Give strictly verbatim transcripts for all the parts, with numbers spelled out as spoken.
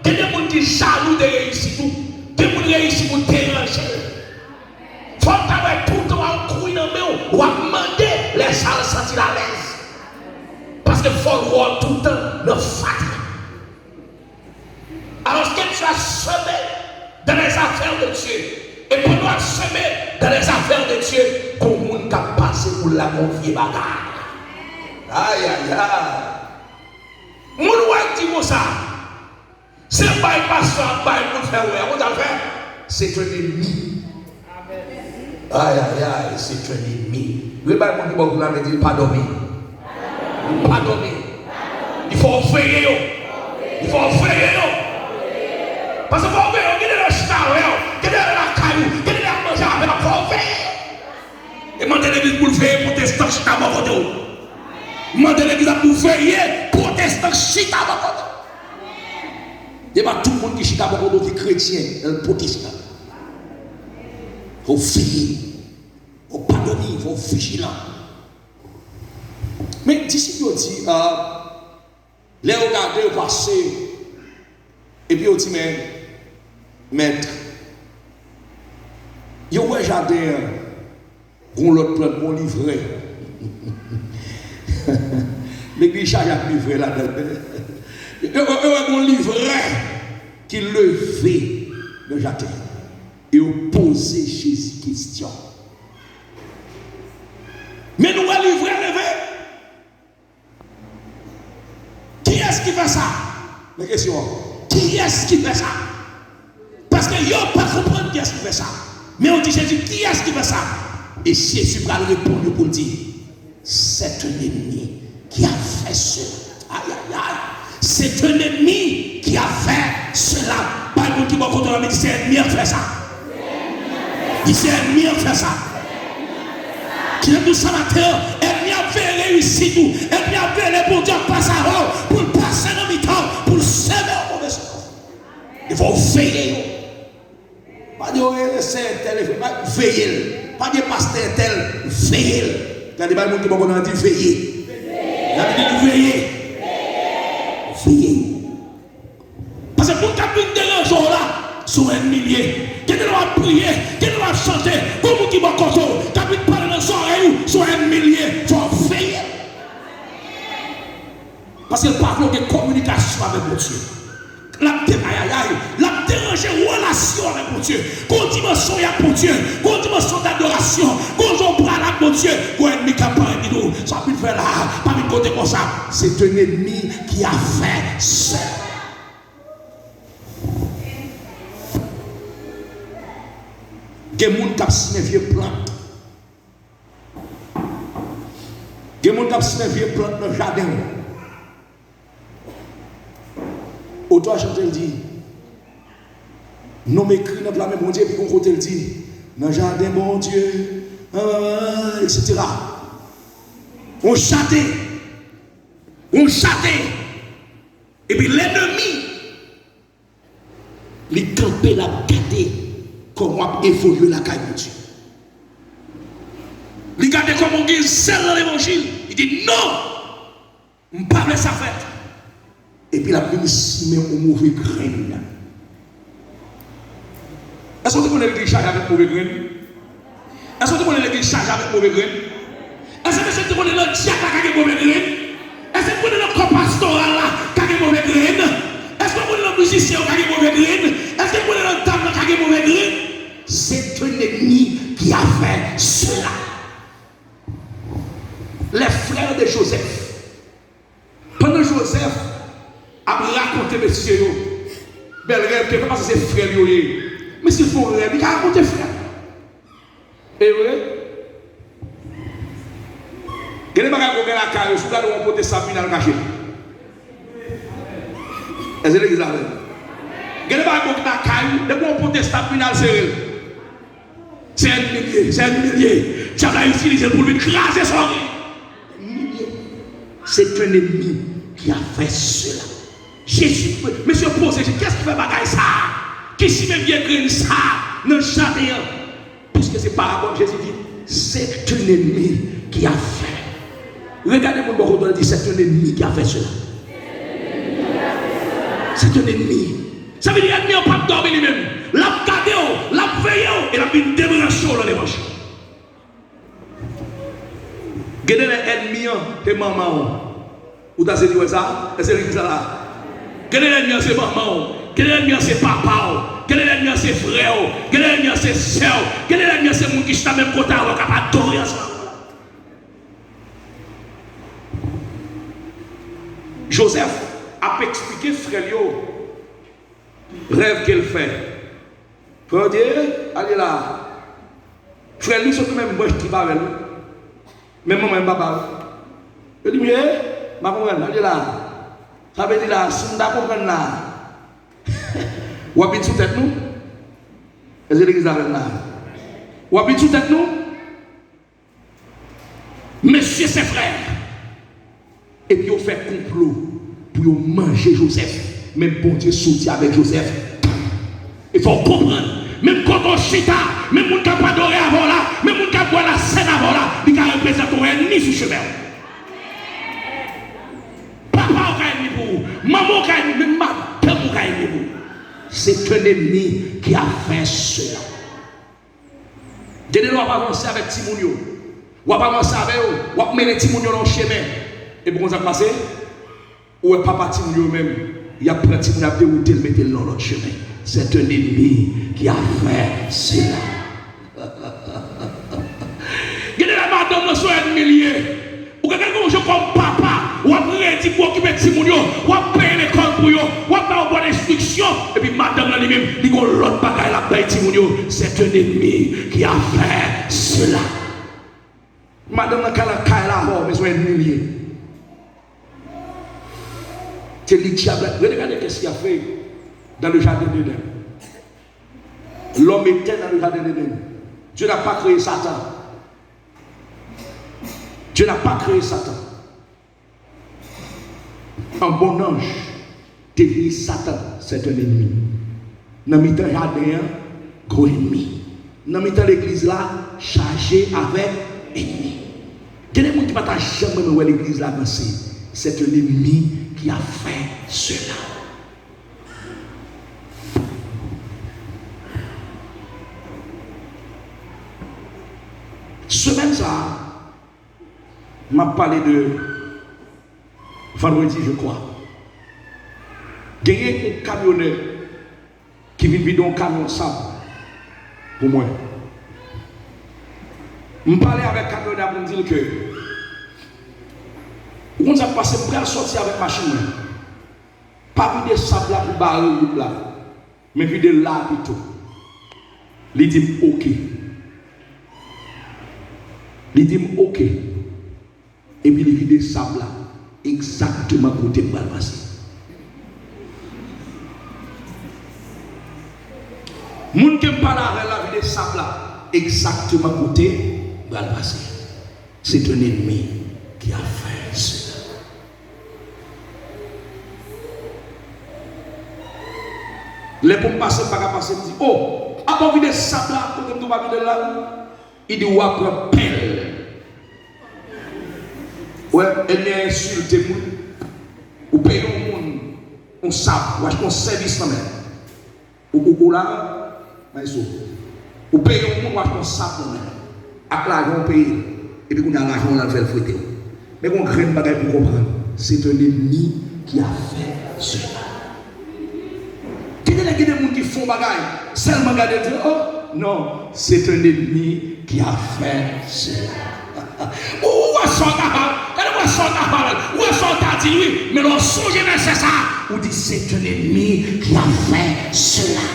Gen de moun ki jalou de reyisit ou. Gen moun reyisit ou deranje l. Fò l ta wè toutan w ap kouri nan men w, w ap mande lè sa l santi l alèz. Paske fò l wè w toutan nan fatra. Alors que tu as semé dans les affaires de Dieu. E pandan w ap seme dans les affaires de Dieu, gon moun k ap pase pou l la gon vye bagay. Ayayay. Moun wè di konsa, se bay pastè ap bay pou l fè wè. Ou ta fè? Se te nenmi. Ayayay, se te nenmi. Wi, bay moun ki bò kou la, men di l pa dòmi. Li pa dòmi. Li fè w veye yo. Li fè w veye yo. Paske fò w veye yo. Gen de lè yo chita avè w. Gen de lè yo lakay ou. Gen de lè y ap manje avè w. Fò w veye. E mande legliz pou l veye pwotestan k chita bò kote w. Mande legliz la pou veye pwotestan k chita bò kote w. E pa tout moun ki chita bò kote w ki kretyen, l pwotestan. Fò w veye. Fò w pa dòmi. Fò w vijilan. Men disip yo di, ah, lè yo gade, yo pase, epi yo di, men, mèt, yo wè jaden an, gon lòt plant, gon livrè. Legliz chaje ak livrè ladan l. Yo, yo, yo wè gon livrè ki leve nan jaden an. E yo poze Jezi kesyon. Men nou wè livrè leve. Kiyès ki fè sa? Men kesyon an. Kiyès ki fè sa? Paske yo pa konprann kiyès ki fè sa. Men yo di Jezi, kiyès ki fè sa? E Jezi pral reponn yo pou l di, c'est un ennemi qui a fait cela. Ayayay. C'est un ennemi qui a fait cela. Bay moun ki bò kote w la, men di, se ènmi an k fè sa. Di, se ènmi an k fè sa. Kite nou sa maten an, ènmi ap veye reyisit ou. Ènmi ap veye lè Bondye ap pase avè w, pou l pase nan mitan w, pou l seme yon move semans. Li fò w veye yo. Pa di, o, e, e sè entèl, e frè, pa, veye l. Pa di, e pastè entèl, veye l. Gade, bay moun ki bò kote w la, di, veye. Gade, di, veye. Veye. Paske moun k ap vin deranje w la, se yon ènmi l ye. Gen de lè w ap priye, gen de lè w ap chante, gon moun ki bò kote w, k ap vin pale nan zòrèy ou, se yon ènmi l ye. Fò w veye. Paske l pa vle w gen kominikasyon avèk Bondye. L ap de-, ayayay, l ap deranje relasyon avèk Bondye. Gon dimansyon y ap Bondye, gon dimansyon dadorasyon, gon jan w pral ak Bondye, gon ènmi k ap parèt di nou, sa w vin fè la, pa vin kote konsa. C'est un ennemi qui a fait cela. Gen moun k ap simen vye plant. Gen moun k ap simen vye plant nan jaden w. Otè a chante, l di, non m ekri nan pla men Bondye, epi gon kote l di, nan jaden Bondye, ah, etsetera. Yon jaden. Yon jaden. Epi lènmi, li kanpe, l ap gade kòman w ap evolye lakay Bondye. Li gade kòman w gen zèl nan levanjil. Li di, non! M pa vle sa fèt. Epi l ap vin simen yon move grenn. Èske w te konnen legliz chaje avèk move grenn? Èske w te konnen legliz chaje avèk move grenn? Èske mesye te konnen nan dyak la ka gen move grenn? Èske w konnen nan kò pastoral la ka gen move grenn? Èske w konnen nan mizisyen yo ka gen move grenn? Èske w konnen nan dam nan ka gen move grenn? C'est un ennemi qui a fait cela. Les frères de Joseph. Pandan Jozèf ap rakonte mesye yo bèl rèv ke fè, paske se frè l yo ye. Mesye fè yon rèv, li ka rakonte frè l. E vre? Gen de bagay ke w gen lakay ou, si w gade yon pwotestan ap vini al kache l. Èske legliz la avè m? Gen de bagay ke w gen lakay ou, depi yon pwotestan ap vini al sere l. Se ènmi l ye, se ènmi l ye. Dyab la itilize l pou l vin kraze sa w gen. Ènmi l ye. C'est un ennemi qui a fait cela. Jezi, mesye poze Jezi, kiyès ki fè bagay sa a? Ki simen vye grenn sa a nan jaden an? Piske se parabòl Jezi di, c'est un ennemi qui a fait. Regade moun bò kote w la, di, c'est un ennemi qui a fait cela. C'est un ennemi. Sa vle di ènmi an p ap dòmi li menm. L ap gade w, l ap veye w, e l ap vin debranche w nan demanch. Gen de lè ènmi an se manman w. Ou ta sezi wè sa? Èske legliz la la? Gen de lè ènmi an se manman w. Gen de lè ènmi an se papa w. Gen de lè ènmi an se frè w. Gen de lè ènmi an se sè w. Gen de lè ènmi an se moun ki chita menm kote avè w k ap adore ansanm avè w la. Joseph ap eksplike frè l yo rèv ke l fè. Frè yo di, "E, ale la." Frè l li sot nan menm branch trip avè l wi. Menm manman, menm papa l. Yo di, "E, m pa konprann, ale la." Sa vle di la, si m ta konprann la, w ap vin sou tèt nou? Èske legliz la menm la? W ap vin sou tèt nou? Mesye se frè. Epi yo fè konplo pou yo manje Joseph. Men Bondye soti avèk Joseph. E fò w konprann, menm kote w chita, menm moun k ap adore avè w la, menm moun k ap bwè lasèn avè w la, li ka reprezante yon ènmi sou chemen w. Papa w ka ènmi pou ou, manman w ka ènmi, menm madanm ou ka ènmi pou ou. C'est un ennemi qui a fait cela. Gen de lè w ap avanse avèk timoun yo. W ap avanse avè yo, w ap mennen timoun yo nan yon chemen. Epi w konn sa k pase? Ou wè papa timoun yo menm, y ap pran timoun, y ap dewoute l, mete l nan yon lòt chemen. C'est un ennemi qui a fait cela. Gen de lè madanm nan se yon ènmi li ye. Ou gen kèk jan kòm papa, w ap redi pou okipe timoun yo, w ap peye lekòl pou yo, w ap ba yo bon enstriksyon, epi madanm nan li menm, li gon lòt bagay l ap bay timoun yo. C'est un ennemi qui a fait cela. Madanm nan ka nan kay la avè w, men se yon ènmi li ye. Se li dyab la. Rete gade qu'est-ce qu'il a fait dans le jardin d'Éden. L'homme était dans le jardin d'Éden. Dieu n'a pas créé Satan. Dieu n'a pas créé Satan. Un bon ange devenu Satan, c'est un ennemi. Nan mitan jaden an, gwo ènmi. Nan mitan legliz la, chaje avèk ènmi. Gen de moun ki pa ta janm renmen wè legliz la vanse. C'est un ennemi qui a fait cela. Semèn sa a, m ap pale de vandredi, je crois. Genyen yon kamyonè ki vin vide yon kamyon sab pou mwen. M pale avèk kamyonè a pou m di l ke, ou konn sa k pase, m pral sòti avèk machin mwen. Pa vide sab la pou bare wout la, men vide l la pito. Li di m, "Oke." Li di m, "Oke." Epi li vide sab la egzakteman kote m pral pase. Moun ke m pale avè l la vide sab la egzakteman kote m pral pase. C'est un ennemi qui a fait cela. Lè pou m pase, m pa ka pase, m di, "O, apa w vide sab la kote m tou pa vide l la?" Li di, "W a pran pèl." Wè, ènmi an ensilte m, wi. Ou peye yon moun yon sab, ou achte yon sèvis nan men l. Ou, ou, ou la, maestro. Ou peye yon moun, ou achte yon sab nan men l. Ak lajan ou peye l. Epi kounye a lajan w la, l fè l fwete w. Men gon grenn bagay pou w konprann. C'est un ennemi qui a fait cela. Gen de lè gen de moun ki fè yon bagay, sèlman gade l di, "Oh, non, c'est un ennemi qui a fait cela." Ou wè sa w ta fè, gade wè sa w ta fè, ou wè sa w ta di l, wi, men lè w sonje vèsè sa a, ou di, "C'est un ennemi qui a fait cela."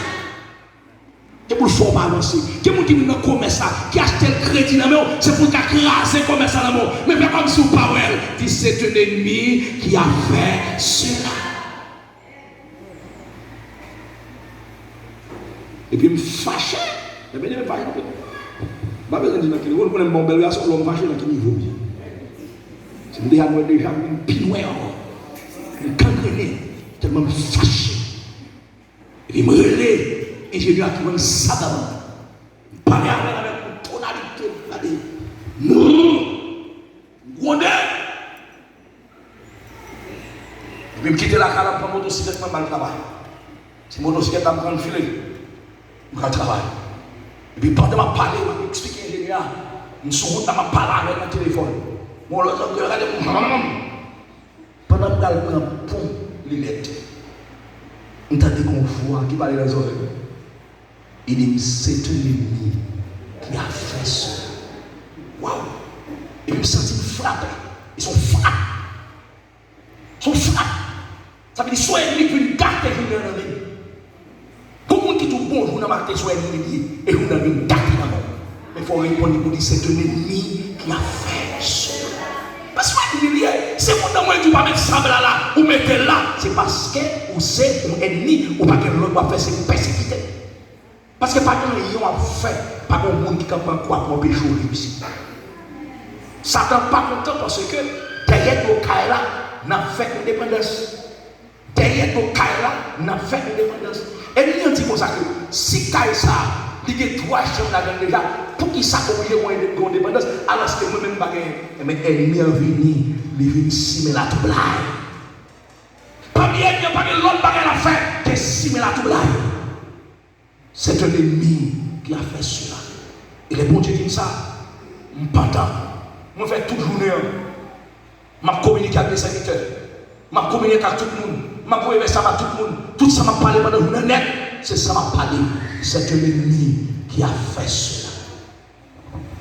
Gen pou l fè w pa avanse. Gen moun ki vin nan komès la, ki achte l kredi nan men w, se pou l ka kraze komès la nan men w. Men fè kòmsi w pa wè l. Di, "C'est un ennemi qui a fait cela." Epi m fache. Epi m fache anpil. M pa bezwen di nan ki nivo, nou konnen m pa yon bèl gason, lè m fache nan ki nivo m ye. Si m deja nwè deja, m vin pi nwè ankò. M gangrennen, tèlman m fache. Epi m rele enjenyè a ki vann sab la ban mwen. M pale avè l avèk yon tonalite, m gade. M gwonde. Epi m kite lakay la, m pran motosiklèt mwen, m al travay. Se motosiklèt la m pran, m file. M pral travay. Epi pandan m ap pale, m ap eksplike enjenyè a, m sou wout la, m ap pale avè l nan telefòn. Bon, lòt zòt gade m. Pandan m pral pran pon linèt, m tande gon vwa ki pale nan zòrèy mwen. Li di m, c'est un ennemi qui a fait cela. Waw! Epi m santi m frape. E se yon frap. Se yon frap. Sa vle di, se yon ènmi ki vin gate jounen an nan vi m. Gon moun ki di w bonjou nan maten, se yon ènmi li ye. E jounen an vin gate nan men w. Men fò w reponn li pou di, c'est un ennemi qui a fait cela. Paske se yon ènmi li ye. Se moun nan mwen di w pa met sab la la, ou mete l la. Se paske ou se yon ènmi, ou pa gen lòt w ap fè, se pèsekite. Paske pa gen anyen w ap fè, pa gen moun ki ka pran kwa pou anpeche w reyisi. Satan pa kontan paske dèyè do kay la, n ap fè endepandans. Dèyè do kay la, n ap fè endepandans. Ènmi an di konsa ke si kay sa a, li gen twa chanm ladan l deja, poukisa oblije gen endepandans? Alòske mwen menm m pa genyen. Enben, ènmi an vini, li vin simen latwoublay. Pami ènmi an, pa gen lòt bagay l ap fè ke simen latwoublay. C'est un ennemi qui a fait cela. E lè Bondye di m sa, m pantan. Mwen fè tout jounen an, m ap kominike ak de sèvitè. M ap kominike ak tout moun. M ap voye mesaj ba tout moun. Tout sa m ap pale pandan jounen an nèt, se sa m ap pale. C'est un ennemi qui a fait cela.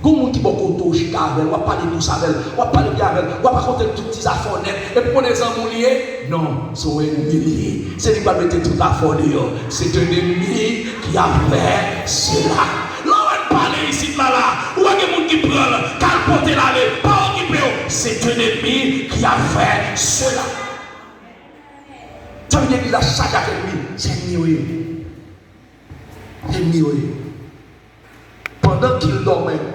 Gon moun ki bò kote w chita avè l, w ap pale dous avè l, w ap pale byen avè l, w ap rakonte l tout ti zafè w nèt, epi w konnen zanmi w li ye? Non, se yon ènmi li ye. Se li k pral mete tout afè w deyò. C'est un ennemi qui a fait cela. Lè w wè n pale isit la la, ou wè gen moun ki pran l, k al pote l ale, pa okipe w. C'est un ennemi qui a fait cela. Sa vle di legliz la chaje ak ènmi, se ènmi yo ye. Ènmi yo ye. Pandan ke l dòmen,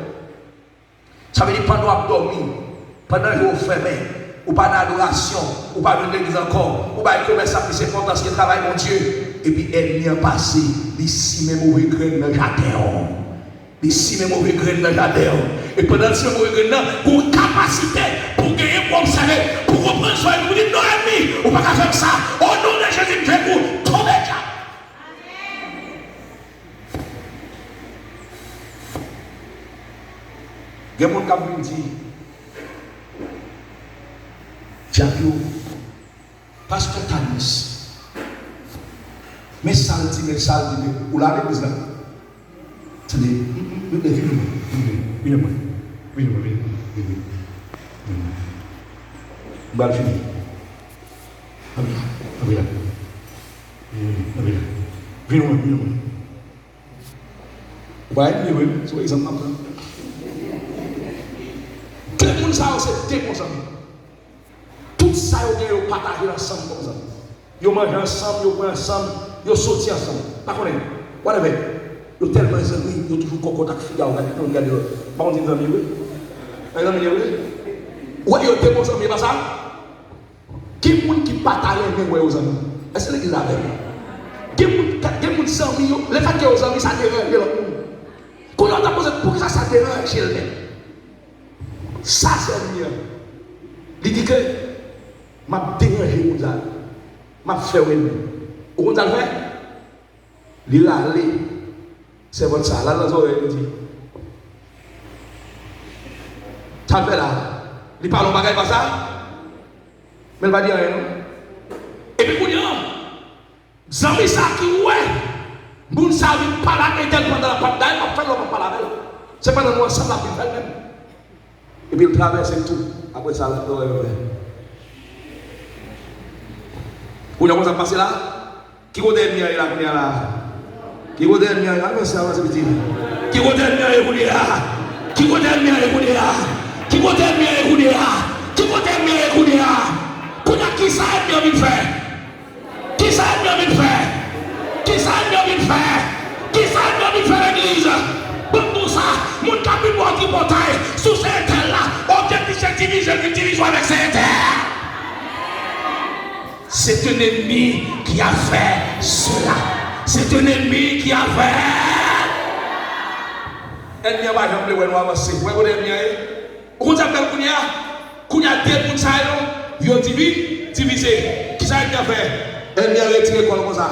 sa vle di pandan w ap dòmi, pandan je w fèmen, ou pa nan adorasyon, ou pa vin legliz ankò, ou bay komès la plis enpòtans ke travay Bondye, epi ènmi an pase, li simen move grenn nan jaden w. Li simen move grenn nan jaden w. E pandan l simen move grenn nan, gen yon kapasite pou w genyen, pou w obsève, pou w konprann sa, epi pou w di, "Non, ènmi, ou pa ka fè m sa. O non de Jezi, m jwe pou ou. Tonbe, dyab!" Gen moun k ap vin di, dyab yo, pastè Tanis, men sa l di, men sa l di, men ou la legliz la. Tande, vin, vin, vin, vin, vin, vin, vin, vin. M pral fini. Antre la, antre la. Vin, vin, vin. Ou pa renmen vre, se yon egzanp m ap pran. De moun sa yo se de bon zanmi. Tout sa yo gen yo pataje l ansanm kòm zanmi. Yo manje ansanm, yo bwè ansanm, yo soti ansanm. Pa konnen, whatever. Yo tèlman zanmi, yo toujou kòkòt ak figa w, gade, gade lòt. Pa konn di zanmi vre. Yon zanmi vre. Ou wè yo de bon zanmi, e pa sa? Gen moun ki pa ta renmen wè yo zanmi. Èske legliz la avè m? Gen moun, gen moun zanmi yo, lefètke yo zanmi, sa deranje lòt moun. Kounye a w ta poze, poukisa sa deranje l menm? Sa se ènmi an. Li di ke, "M ap deranje moun sa yo. M ap fè w ènmi." Ou konn sa l fè? Li rale sèvant sa, l al nan zòrèy, li di, "Sa l fè la, li pale yon bagay pa sa?" Men l pa di anyen non. Epi kounye a, zanmi sa ki wè moun sa vin pale ak entèl pandan l ap pale, dayè l p ap fè l lè w p ap pale avè l. Se pandan nou ansanm l ap vin fè l menm. Epi l travèse l tou. Apre sa, l ap dòmi avè l. Kounye a, konn sa k pase la? Ki kote ènmi an ye la kounye a la? Ki kote ènmi an ye? Avanse, avanse, piti. Ki kote ènmi an ye kounye a? Ki kote ènmi an ye kounye a? Ki kote ènmi an ye kounye a? Ki kote ènmi an ye kounye a? Kounye a, kisa ènmi an vin fè? Kisa ènmi an vin fè? Kisa ènmi an vin fè? Kisa ènmi an vin fè legliz? Ban m di w sa, moun k ap vin bò tripotay sou se entèl la, objektif se divize, vin divize w avèk se entèl. C'est un ennemi qui a fait cela. C'est un ennemi qui a fait. Ènmi an pa janm vle wè nou avanse. Ou wè kote ènmi an ye? Ou konn sa k fè l kounye a? Kounye a, de moun sa yo, yo divi-, divize. Ki Sa ènmi an fè? Ènmi an retire kò l konsa.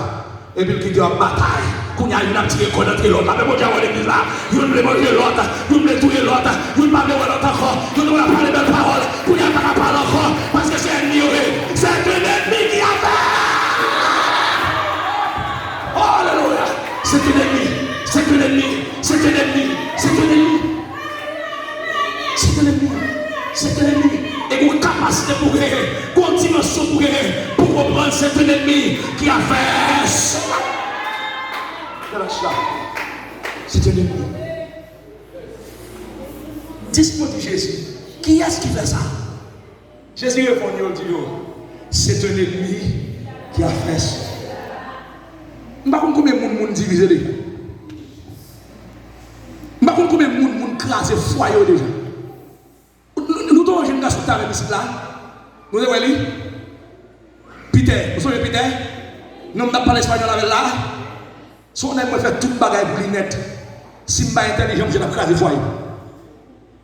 Epi l kite yo ap batay. Kounye a, youn ap tire kò l antre lòt la. Men Bondye a wè legliz la. Youn vle manje lòt. Youn vle touye lòt. Youn pa vle wè lòt ankò. Youn wè ap pale bèl pawòl. Kounye a, pa ka pale ankò. Paske se ènmi yo ye. C'est un ennemi qui a fait. Oh, alelouya. C'est un ennemi. C'est un ennemi. C'est un ennemi. C'est un ennemi. Se te lènmi. Se te lènmi. E gon kapasite pou genyen, gon dimansyon pou genyen, pou konprann se te lènmi ki a fè sila. Gade sa. Se te lènmi. Dis mwen di Jezi, kiyès ki fè sa? Jezi reponn yo, l di yo, se te lènmi ki a fè sila. M pa konn konbyen moun moun divize deja. M pa konn konbyen moun moun kraze fwaye yo deja. Nou, nou te wè yon jenn gason ki t avè m isit la? Nou te wè li? Pitè. Nou sonje Pitè? Nonm n ap pale espanyòl avè l la? Se yon nèg mwen fè tout bagay pou li nèt. Si m pa entèlijan, misye t ap kraze fwaye m.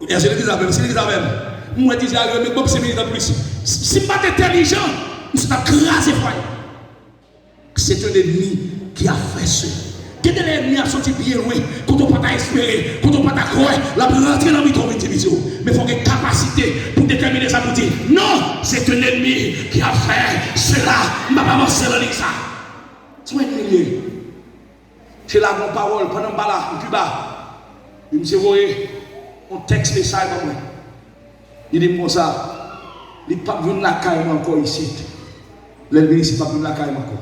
Kounye a, se legliz avè m, se legliz avè m. M wè Dizè a rive, men bon, se militan plis. Si, si m pa t entèlijan, misye t ap kraze fwaye m. C'est un ennemi qui a fait ce. Gen de lè ènmi a soti byen lwen, kote w pa ta espere, kote w pa ta kwè, l ap rantre nan mitan w vin divize w. Men fò w gen kapasite pou w detèmine sa pou w di, non, c'est un ennemi qui a fait cela. M p ap avanse nan liy sa. Se yon ènmi l ye. Se la gon pawòl, pandan m pa la, m Kiba. Epi misye voye yon tèks mesaj ban mwen. Li di m konsa, li p ap vin lakay mwen ankò isit. Lè l vin isit, li p ap vin lakay mwen ankò.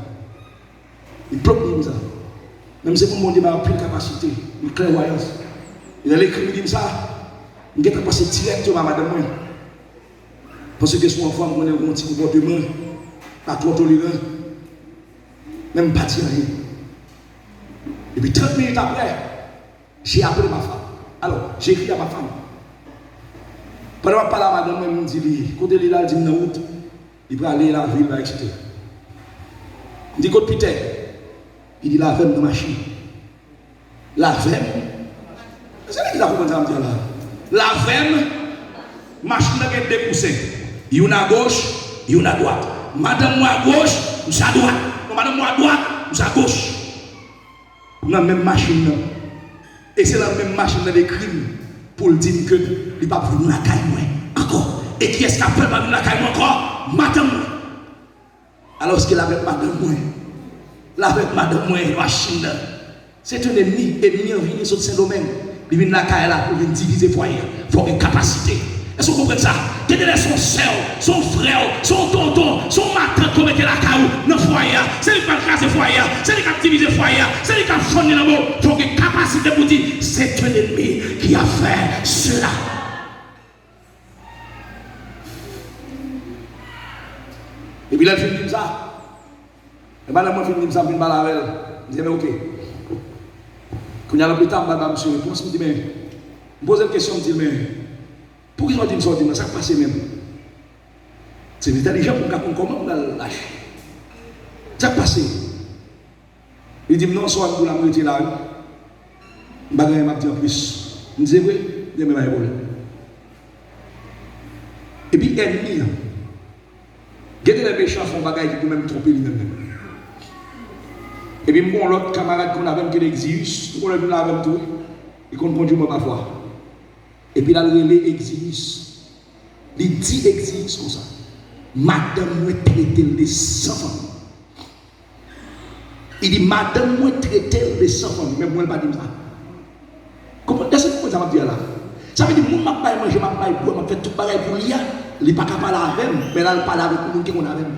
Li pwòp di m sa. Men m se moun Bondye bay anpil kapasite, yon klèvwayans. E lè l ekri m, li di m sa, m gentan panse dirèkteman a madanm mwen. Paske se yon fanm, konnen, yon ti konpòteman, pa twò toleran. Men m pa di anyen. Epi trant minit apre, j'ai appelé ma femme. Alors, j'ai écrit à ma femme. Pandan m ap pale a madanm mwen, m di li, kote li la, l di m nan wout, li prale lavil la, et cetera. M di, kot Pitè? Li di, l avè m nan machin. L avè m. Èske legliz la konprann sa m di a la? L avè m. Machin nan gen de kousen. Youn agoch, youn adwat. Madanm mwen agoch, misye adwat. Non, madanm mwen adwat, misye agoch. Nan menm machin nan. E se nan menm machin nan l ekri m pou l di m ke li p ap vin lakay mwen ankò. E kiyès k ap fè l pa vin lakay mwen ankò? Madanm mwen. Alòske l avèk madanm mwen. L avèk madanm mwen nan machin nan. Se te lènmi, ènmi an vini sot Sendomeng. Li vin lakay la pou vin divize fwaye a. Fò w gen kapasite. Èske w konprann sa? Gen de lè se yon sè w, se yon frè w, se yon tonton, se yon matant k ou mete lakay ou nan fwaye a. Se li k pral kraze fwaye a. Se li k ap divize fwaye a. Se li k ap fann li nan men w. Fò w gen kapasite pou w di, c'est un ennemi qui a fait cela. Epi lè l fin di m sa, e madanm mwen fin di m sa, m fin pale avè l. M di, enben, oke. Kounye a, lòt leta, m pral ba misye repons. M di, men, m poze l kesyon, m di l, men, poukisa w di m sa w di m nan? Sa k pase menm? Se entèlijan pou m ka konn kòman m pral aji. Sa k pase? Li di m, non, sa w ap di la, m rete la, wi. M pa gen anyen m ap di anplis. M di, se vre? M di, enben, pa gen pwoblèm. Epi ènmi an, gen de lè mechan fè yon bagay ki pou menm twonpe li menm menm. Epi m gen yon lòt kamarad ki konn avè m ki rele Exiyis, m konnen l vin la avè m tou, wi. Li konn kondui mwen pafwa. Epi l al rele Exiyis. Li di Exiyis konsa, madanm mwen trete l de san fanmi. Li di, madanm mwen trete l de san fanmi, men mwen, l pa di m sa. Konprann, èske w konprann sa m ap di a la? Sa vle di, moun m ap bay manje, m ap bay bwè, m ap fè tout bagay pou li a, li pa ka pale avè m, men l al pale avèk yon moun ki konn avè m.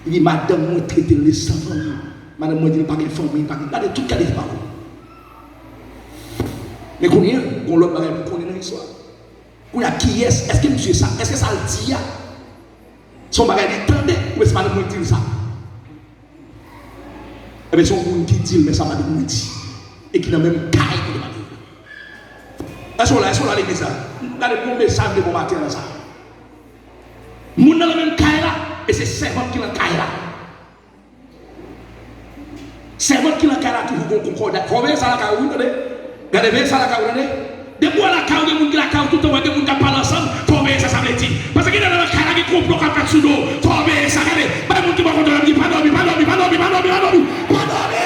Li di, madanm mwen trete l de san fanmi. Madanm mwen di l pa gen fanmi, pa gen, gade tout kalite pawòl. Men kounye a, gen lòt bagay pou konnen nan istwa. Kounye a, kiyès, èske misye sa, èske sa l di a, se yon bagay li tande, oubyen se madanm mwen ki di l sa? Ebyen, se yon moun ki di l, men sa madanm mwen di. E ki nan menm kay kote madanm mwen. Èske w la, èske w la legliz la? Gade bon mesaj de bon maten an sa. Moun nan nan menm kay la, e se sèvant ki nan kay la. Sèvant ki nan kay la toujou gon konkòda. Fò w veye sa lakay ou, wi, tande. Gade, veye sa lakay ou, tande. Depi w wè lakay ou gen moun ki lakay ou, toutan w wè gen moun k ap pale ansanm, fò w veye sa sa vle di. Paske gen nan lakay la, Konplo k ap fèt sou do w, fò w veye sa. Gade, bay moun ki bò kote w la di, pa dòmi, pa dòmi, pa dòmi, pa dòmi, pa dòmi, pa dòmi.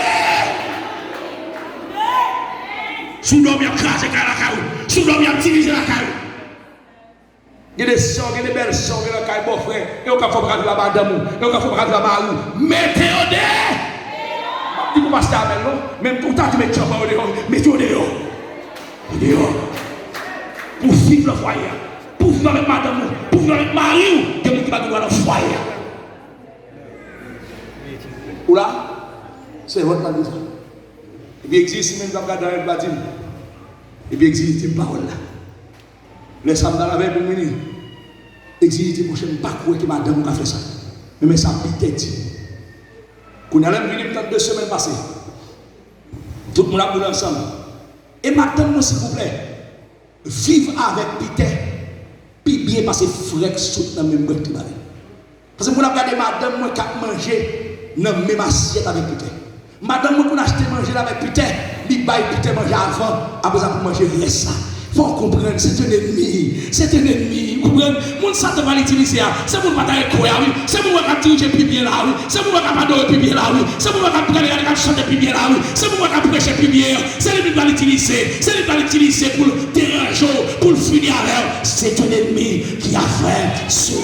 Si w dòmi, y ap kraze kay lakay ou. Si w dòmi, y ap divize lakay ou. Gen de sè w, gen de bèl sè w gen nan kay bòfrè, e yo ka fè w pa ka viv ak madanm ou, e yo ka fè w pa ka viv ak mari w. Mete yo de! M ap di pou pastè amèn non, men ou ta di met tchanpan yo deyò, mete yo deyò. Yo deyò. Pou viv nan fwaye a, pou viv avèk madanm ou, pou viv avèk mari w, gen moun ki pa gen dwa nan fwaye a. Ou la? Se vòt la di sa. Epi egzijis li menm k ap gade anyen, li pa di m. Epi egzijis di m pawòl la. Lè sa m t al avè l pou m vini, egzijis di, monchè, m pa kwè ke madanm ou ka fè sa. Men, men sa Pitè di. Kounye a, lè m vini, m tande de semèn pase. Tout moun ap boule ansanm. E madanm mwen, silvouplè, viv avèk Pitè pi byen pase frè k sot nan menm bwèt li ba li. Paske moun ap gade madanm mwen k ap manje nan menm asyèt avèk Pitè. Madanm mwen konn achte manje la avèk Pitè, li bay Pitè manje avan, apre sa pou manje rès la. Fò w konprann, se te lènmi, se te lènmi, ou konprann? Moun Satan pral itilize a, se moun pa ta kwè a wi, se moun wè k ap dirije pi byen la wi, se moun wè k ap adore pi byen la wi, se moun wè k ap prale gade k ap chante pi byen la wi, se moun wè k ap preche pi byen an, se li li pral itilize, se li pral itilize pou l deranje w, pou l fini avè w. Se te lènmi ki a fè sou.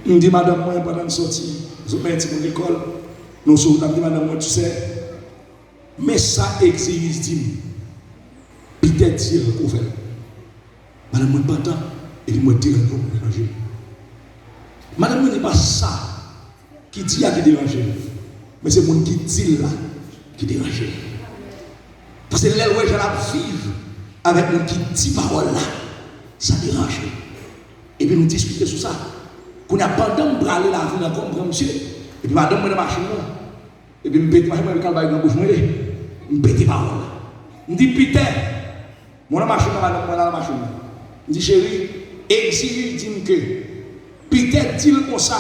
M di madanm mwen pandan n soti, sot mennen timoun lekòl, nou sou wout, m di madanm mwen, tu sais, men sa egzijis di m, Pitè di l pou fè l. Madanm mwen pantan, epi mwen te rann yon moun nan je. Madanm mwen di pa sa ki di a ki deranje l, men se moun ki di l la ki deranje l. Paske lè l wè jan l ap viv avèk moun ki di pawòl la, sa deranje l. Epi nou diskite sou sa. Kounye a, pandan m prale lavil ankò, m pran misye, epi madanm mwen nan machin nan. Epi m pete machin mwen, epi kalbari nan bouch mwen ye. M pete pawòl la. M di, Pitè, mwen nan machin nan, madanm mwen la nan machin nan. M di, cheri, egzijis di m ke Pitè di l konsa,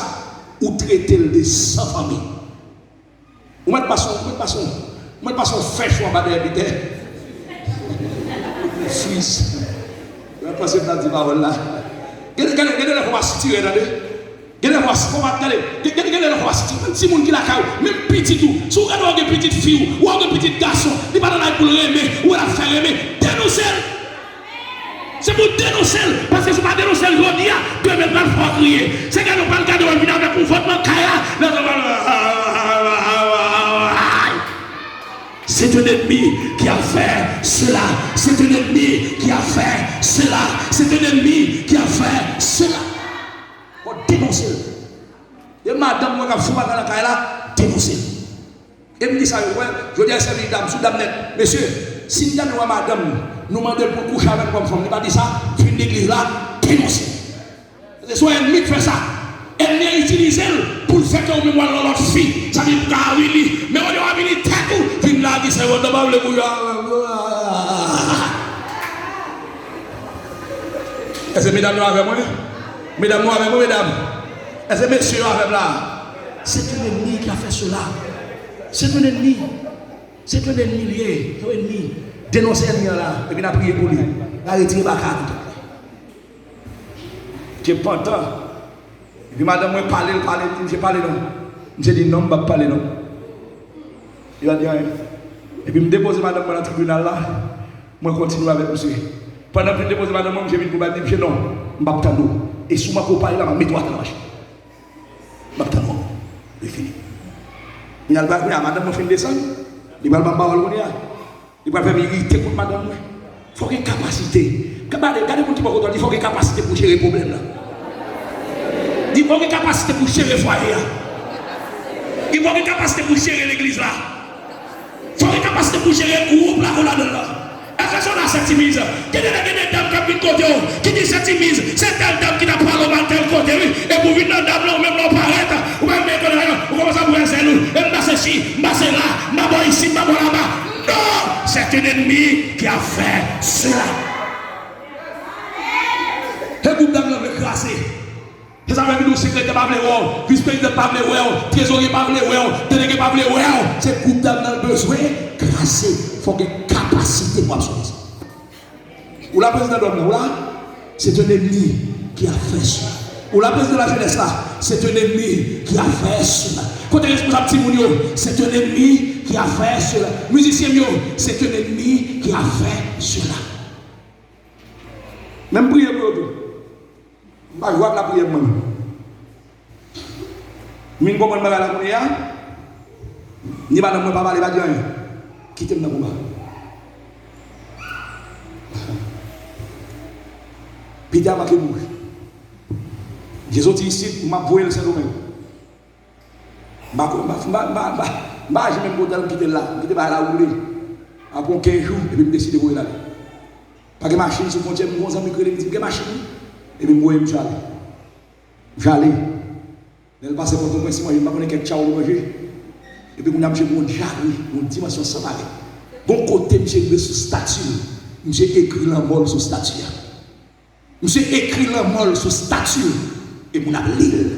ou trete l de san fanmi. Ou mèt pase, ou mèt pase, ou mèt pase yon fèch ou anba dèyè Pitè. Fis. Mwen panse m ta di pawòl la. Gade, gade, gade lè fò w a sitire, tande. Gade lè fò w a si-, fò w a, gade, gade, gade lè fò w a sitire. Menm timoun ki lakay ou, menm pitit ou. Si w gade w gen pitit fi w, ou gen pitit gason, li pa nan laj pou l renmen, ou wè l ap fè renmen, denonse l. Se pou w denonse l, paske si w pa denonse l jodi a, demen l pral fè w kriye. Se gade w pral gade w vin avèk yon vant nan kay la, nan zòn. C'est un ennemi qui a fait cela. C'est un ennemi qui a fait cela. C'est un ennemi qui a fait cela. Fò w denonse l. E madanm mwen k ap fou bagay nan kay la, denonse l. E m di sa, yo wè, jodi a se vin dam sou dam nèt. Mesye, si n dam wè madanm nou, nou mande l pou l kouche avè l kòm fanm, li pa di sa, fin legliz la, denonse. Se yon ènmi k fè sa. Ènmi an itilize l pou l fè ke ou menm w al nan lòt fi. Sa vin ka avili. Men olye w avili tèt ou, vin la di se yo, nou pa vle kouche avè m. Èske medam yo avè mwen? Medam yo avè mwen, medam? Èske mesye yo avè m la? C'est un ennemi qui a fait cela. C'est un ennemi. C'est un ennemi li ye. Se yon ènmi. Denonse ènmi an la. Epi n a priye pou li. N a retire baka a tout. Misye pantan. Epi madanm mwen pale, l pale, l di misye pale non. Misye di non, m p ap pale non. Li pa di anyen. Epi m depoze madanm mwen nan tribinal la. Mwen kontinye avèk misye. Pandan m fin depoze madanm mwen, misye vin kou bal, m di misye non, m p ap tande w. E si w manke w pale la, m ap mete w atè nan machin. M ap tann ou. Li fini. Kounye a, l pral, kounye a, madanm mwen fin desann. Li pral ban m pawòl kounye a. Li pral fè m irite kont madanm mwen. Fò w gen kapasite. Gade, gade moun ki bò kote w, di fò w gen kapasite pou jere pwoblèm nan. Di fò w gen kapasite pou jere fwaye a. Di fò w gen kapasite pou jere legliz la. Fò w gen kapasite pou jere gwoup la, ou ladan l lan. Èske se yon la Sentimiz? Gen de lè gen de dam k ap vin kote w, ki di Sentimiz, se tèl dam ki t ap pale w mal tèl kote, wi. Epi w vin nan dam lan, ou menm lè w parèt, ou pa menm konnen, ou kòmanse ap wè zèl ou. E m pase si, m pase la, m pa bò isi, m pa bò laba. Non! C'est un ennemi qui a fait cela. E gwoup dam lan vle kraze. Se sa fè vin ou sekretè pa vle wè w, vis prezidan pa vle wè w, trezorye pa vle wè w, delege pa vle wè w. Se gwoup dam nan l bezwen kraze. Fò gen kapasite pou absòbe sa. Ou la, prezidan dòm nan, ou la? C'est un ennemi qui a fait cela. Ou la, prezidan lajenès la? C'est un ennemi qui a fait cela. Kote responsab timoun yo? C'est un ennemi qui a fait cela. Mizisyen m yo? C'est un ennemi qui a fait cela. Men m priye pou yo tou. M pa jwe ak lapriyè m, mwen menm. M vin konprann bagay la kounye a. Ni madanm mwen pa pale, pa di anyen. Kite m nan konba. Pita manke mouri. Li soti isit, m ap voye l Sendomeng. M pa, m pa, m pa, m pa, m pa, m pa aji menm kote l, m kite l la. M kite bagay la woule. Apre yon kenz jou, epi m deside voye l ale. Pa gen machin sou fwontyè, m gen yon zanmi ki rele m, di m gen machin, wi. Epi m voye misye ale. M ale. Lè l pase Pòtoprens, li manje, m pa konnen kèk tchaw li manje. Epi kounye a, misye gen yon dyare, yon dimansyon san parèy. Gon kote misye rive sou stati l, misye ekri lanmò l sou stati a. Misye ekri lanmò l sou stati l, e moun ap li l.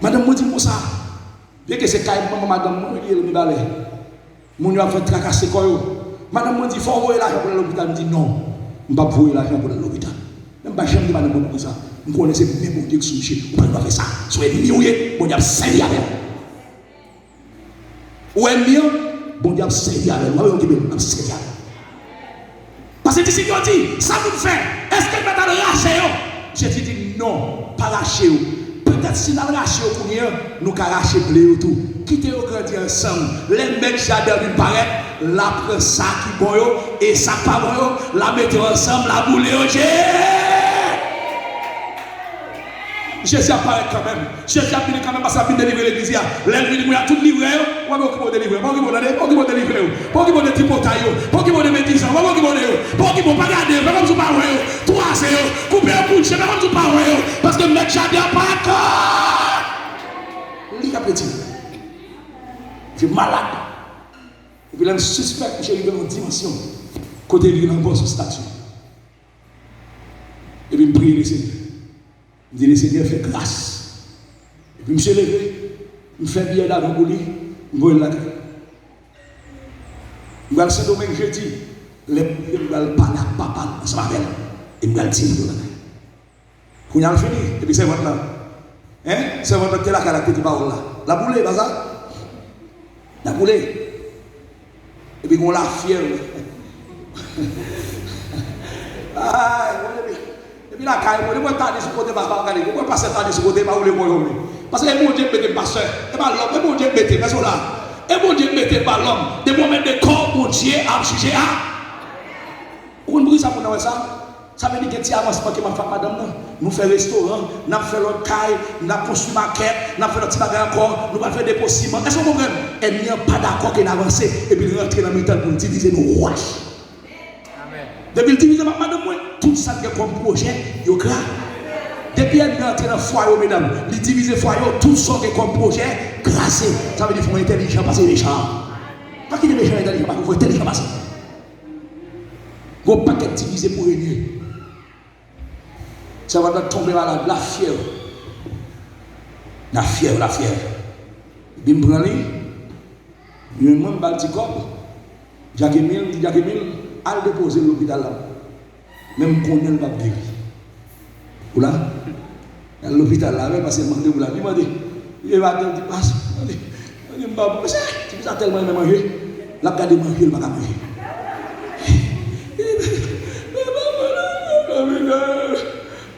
Madanm mwen di m konsa, byenke se kay manman madanm mwen li ye l Mibalè, moun yo ap fè trakase kò yo. Madanm mwen di, "Fò w voye lajan pou l al lopital." M di, "Non, m p ap voye lajan pou l al lopital." Men m pa janm di madanm mwen pou sa. M konnen se men Bondye ki sou misye. Ou pa gen dwa fè sa. Se yon ènmi w ye, Bondye ap sèvi avè w. Ou ènmi an, Bondye ap sèvi avè l. W ap wè yo kenbe l, l ap sèvi avè l. Paske disip yo di, "Sa pou n fè? Èske n mèt al rache yo?" Jezi di, "Non, pa rache yo. Petèt si n al rache yo kounye a, nou ka rache ble yo tou. Kite yo grandi ansanm. Lè mèt jaden an vin parèt, l a pran sa ki bon yo e sa k pa bon yo, l a mete yo ansanm, l a boule yo." Je- Jezi ap parèt kanmenm. Jezi ap vini kanmenm paske l ap vin delivre legliz li a. Lè l vini, kounye a, tout livrè yo, w ap okipe w delivre. Pa okipe w tande, pa okipe w delivre yo. Pa okipe w de tripotay yo. Pa okipe w de medizan. Pa okipe w de yo. Pa okipe w, pa gade yo. Fè kòmsi w pa wè yo. Twaze yo. Koupe yo kout je. Fè kòmsi w pa wè yo. Paske mèt jaden an pa dakò. Li k ap retire. Misye malad. Epi lè m sispèk misye rive nan yon dimansyon kote li gen lanmò sou stati. Epi m priye Lesenyè. M di, "Lesenyè, fè gras." Epi misye leve, m fè biyè davyon pou li, m voye l lakay. M pral Sendomeng jedi, lè m rive, m pral pale ak papa l ansanm avè l, e m pral di l pou lakay. Kounye a l fini, epi sèvant lan. Hein? Sèvant lan ki te lakay la, ki te di pawòl la. L ap boule, pa sa? L ap boule. Epi gon lafyèv. Ay, bon, epi, epi lakay mwen, depi mwen tande sou kote, pa, pa gade, depi mwen pastè tande sou kote, pa woule kò yo, men. Paske e Bondye k mete m pastè, e pa lòm, e Bondye k mete m, èske w la? E Bondye k mete m, pa lòm. Depi w mèt de kò, Bondye ap jije a. Ou konn poukisa moun nan wè sa? Sa vle di gen ti avansman ke m ap fè ak madanm nan. Nou fè restoran, n ap fè lòt kay, n ap konstwi makèt, n ap fè lòt ti bagay ankò, nou pral fè depo siman. Èske w konprann? Ènmi an pa dakò ke n avanse, epi l rantre nan mitan n pou l divize nou wòch. Depi l divize m ak madanm mwen, tout sa n gen kòm pwojè, yo kraze. Depi ènmi an antre nan fwaye w, medam, li divize fwaye w, tout sa w gen kòm pwojè, kraze. Sa vle di fò w entèlijan pase mechan an. Pa kite mechan entèlijan pase w, fò w entèlijan pase. Gon pakèt divize pou renye. Sèvant lan tonbe malad, lafyèv. Lafyèv, lafyèv. Epi m pran li, m jwenn mwen, m ba l ti kòb. Jack Emile, m di Jack Emile, al depoze l lopital la. Men m konnen l p ap geri. Ou la? L al lopital la avè l, paske l mande pou l al. Li mande. Li leve atè, l di, "Pas, mande, mande m pa bon." Mesye, tifi sa tèlman renmen manje, l ap gade manje, l pa ka manje.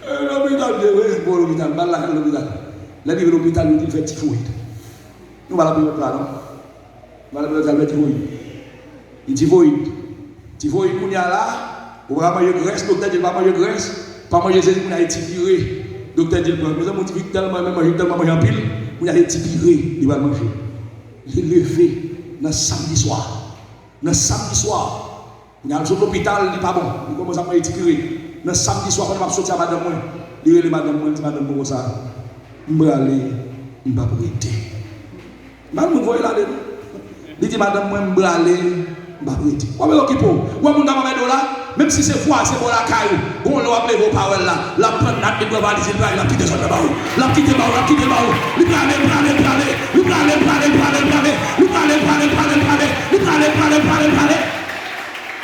Lopital, lopital, vye wi, bon lopital, ba l lakay lopital. Lè l rive lopital, yo di l fè tifoyid. Nou pa la pou lòt la, non. Malad mwen sa l fè tifoyid. Li tifoyid. Tifoyid kounye a la, ou pa ka manje grès, doktè di l pa manje grès, pa manje sezi, kounye a li ti pire. Doktè di l pran. Mezanmi, yon tifi ki tèlman renmen manje, tèlman manje anpil, kounye a li ti pire, li pral manje. Li leve nan samdi swa. Nan samdi swa, kounye a l sot lopital, li pa bon. Li kòmanse ap manje ti pire. Nan samdi swa, pandan m ap soti a madanm mwen, li rele madanm mwen, li di madanm mwen konsa, "M prale, m p ap rete." M pa moun voye l ale, non. Li di madanm mwen, "M prale, m p ap rete." W ap okipe w. Ou wè moun k ap anmède w la, menm si se vwazen bò lakay ou, gon lè w ap leve w pa wè l la, l ap pran nat li, pran valiz li, l prale, l ap kite zòn nan ba ou. L ap kite ba ou, l ap kite ba ou. Li prale, prale, prale. Li prale, prale, prale, prale. Li prale, prale, prale, prale. Li Prale, prale, prale, prale.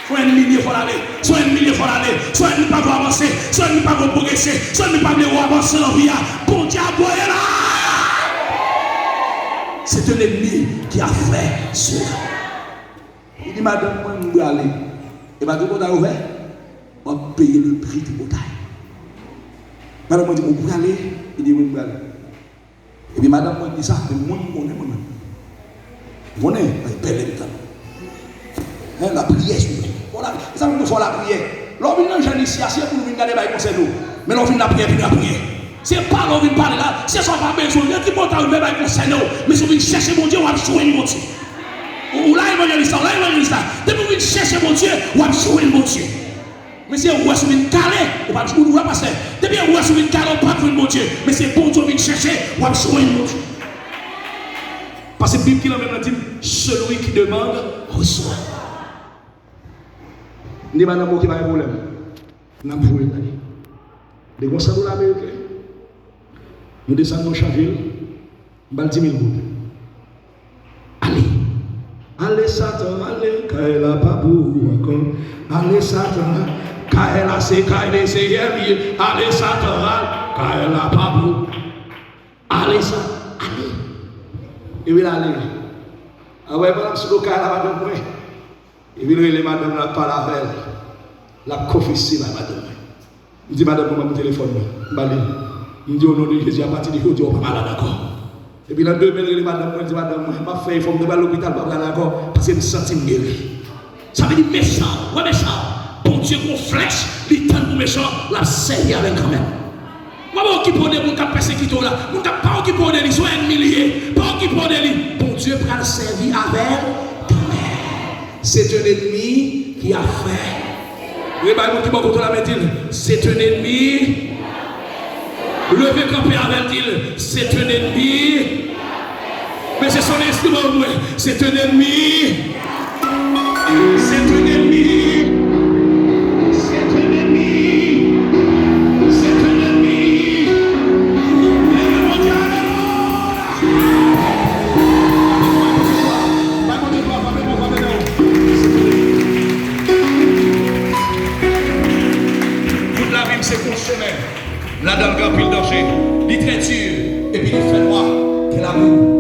Sou ènmi li fò l ale. Sou ènmi li fò l ale. Sou ènmi pa vle avanse. Sou ènmi pa vle pwogrese. Sou ènmi pa vle ou avanse nan vi a. Bondye ap voye la. C'est un ennemi qui a fait cela. Li di, madanm mwen, m prale. E pa tripotay ou fè? W ap peye le pri tripotay. Madanm mwen di, ou prale? Li di, wi, m prale. Epi madanm mwen di sa, men mwen, m konnen mwen menm. M konnen, ay, bèl entan. Hein, lapriyè, souple. Fò la, sa vin fò lapriyè. Lè w vin nan jèn isi a, se pou nou vin gade bay konsène w. Men lè w vin lapriyè, vin lapriyè. Se pa lè w vin pale la, se sa w pa bezwen. Yo di bon ta w bay konsène w. Men si w vin chèche Bondye, w ap jwenn Bondye. Ou, ou la evanjelis la, ou la evanjelis la. Depi w vin chèche Bondye, w ap jwenn Bondye. Men si w wè si w vin kale, ou p ap jwenn, ou la pastè. Depi w wè si w vin kale, ou p ap jwenn Bondye. Men se Bondye w vin chèche, w ap jwenn Bondye. Paske Bib ki nan men mwen di m, celui qui demande, reçoit. M di madanm mwen, oke, pa gen pwoblèm. N ap voye l ale. Li gen yon san dola ameriken. Nou desann, nou chanje l. M ba l di mil goud. Ale. Ale, Satan, ale. Kay la pa pou ou ankò. Ale, Satan, ale. Kay la se kay Lesenyè li ye. Ale, Satan, ale. Kay la pa pou ou. Ale, Satan, ale. Epi l ale. Apre, pandan m sou do kay la, madanm mwen. Epi l rele madanm nan, l ap pale avè l. L ap konfese bay madanm mwen. M di madanm mwen, ban m telefòn mwen. M ba li l. M di, o non de Jezi, apati de jodi a, ou pa malad ankò. Epi landemen, l rele madanm mwen, l di, madanm mwen, m ap fè efò, m te pral lopital, m pa pral ankò, paske m santi m geri. Sa vle di, mechan, wè mechan, Bondye gon flèch, li tann pou mechan, l ap sèvi avè l kanmenm. Mwen pa okipe w de moun k ap pèsekite w la. Moun k ap pa okipe w de li, se yon ènmi li ye. Pa okipe w de li. Bondye pral sèvi avè l kanmenm. C'est un ennemi qui a fait. Rebay moun ki bò kote w la, men di l, c'est un ennemi. Leve kanpe avè l, di l, c'est un ennemi. Mesye, sonnen enstriman yo pou mwen. C'est un ennemi. C'est un ennemi. C'est un ennemi. C'est un ennemi. Leve Bondye, alelouya. Bay Bondye glwa, frape men w, frape men w. Wout lavi m se yon chemen. Ladan l gen anpil danje. Li trè di, epi li fè nwa. Ke lamou.